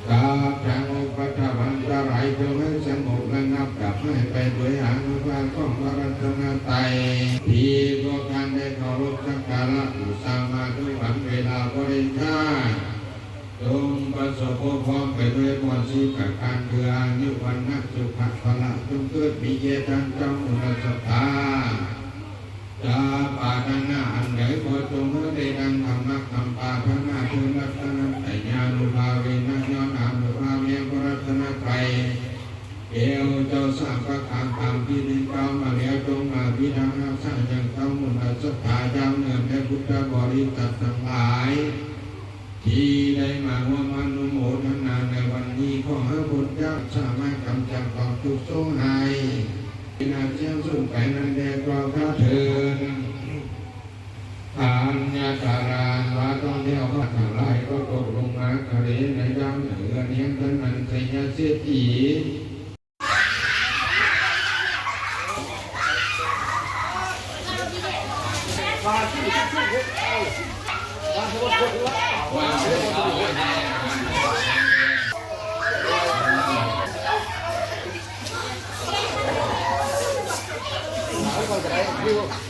ກັບທັງອຸປະຖະວັນຕະລາຍ ຈົ່ງໃຫ້ສະຫງົບລະງັບດັບຫາຍໄປດ້ວຍອານຸພາບຂອງພະລັດຕະນະໄຕ ທີ່ພວກທ່ານໄດ້ເຄົາລົບສັກກາລະບູຊາມາທຸກວັນເວລາບໍລິຈາກ ຈົ່ງປະສົບພົບພ້ອມໄປດ້ວຍພອນສີ່ປະການ ຄືອາຍຸ ວັນນະ ສຸຂະ ພະລະ ຈົ່ງເກີດມີແກ່ທ່ານເຈົ້າມຸນລະສັດທາ ຈະປາດຖະໜາອັນໃດ ຂໍຈົ່ງໃຫ້ໄດ້ດັ່ງຄຳມັກຄຳປາດຖະໜາເທີນ ລັດຕະນະໄຕຍານຸພາເວນະ ຍ້ອນອານຸພາບແຫ່ງພະລັດຕະນະໄຕ ແກ້ວເຈົ້າສາມປະການຕາມທີ່ໄດ້ກ່າວມາແລ້ວ ຈົ່ງມາພິທັກຮັກສາຍັງເຈົ້າມຸນລະສັດທາ ຈາກເໜືອແມ່ພຸດທະບໍລິສັດທັງຫຼາຍ ທີ່ໄດ້ມາຮ່ວມອະນຸໂມທະນາໃນວັນນີ້ ຂໍໃຫ້ພົ້ນຈາກສາມາດກຳຈັດຄວາມທຸກໂສກໄຮ້ ທີ່ໜ້າສຽງສູນໄປນັ້ນແດ່ ກ່າວຂ້າເທີນ. ອັນຍະຖາລານວ່າຕ້ອງແຖວຂາດທັງຫຼາຍກໍຕົກລົງມາກະເລໃນດາວເໜືອແຫ່ງທັນນັ້ນ ໄຊຍະເສດຖີ. ວ່າ